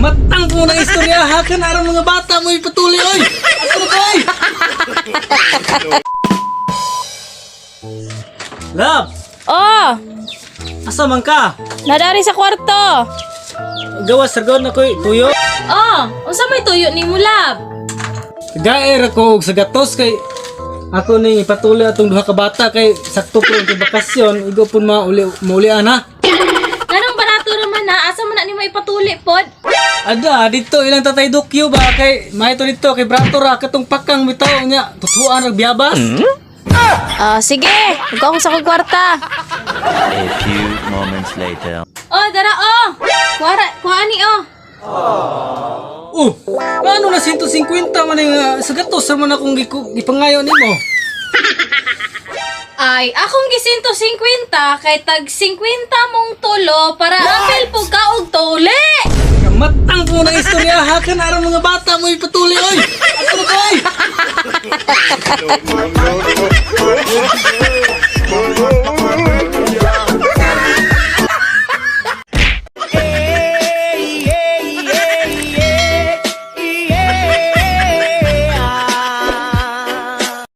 Kamatang po ng istorya hakan aron mga bata mo ipatuli oy. Ato na oy. Love, Oh, asa man ka? nadari sa kwarto. Gawas sargon na koy tuyo. Oh, unsa may tuyo nimo, love? Gaer ako og sa gatos kay ako ning ipatuli atong duha ka bata kay sakto po ang bakasyon, igo pud mauli maulian ha. Nganong barato naman na? Asa man na nimo ipatuli pod? Ada dito ilang tatay Dokyo ba kay mahito dito kay brato ra katong pakang bitaw niya tutuan rag biyabas. Ah, sige. Ikaw sa kong kwarta. A few moments later. Oh, dara oh. Kuara, kuha ni oh. Oh, ano na 150 man ang sa gatos sa man akong gipangayo nimo. Ay, akong gi 150 kay tag 50 mong tulo para apil po ka og tuli. Matang po ng istorya hakan aron mga bata mo ipatuli oy. Ato na oy.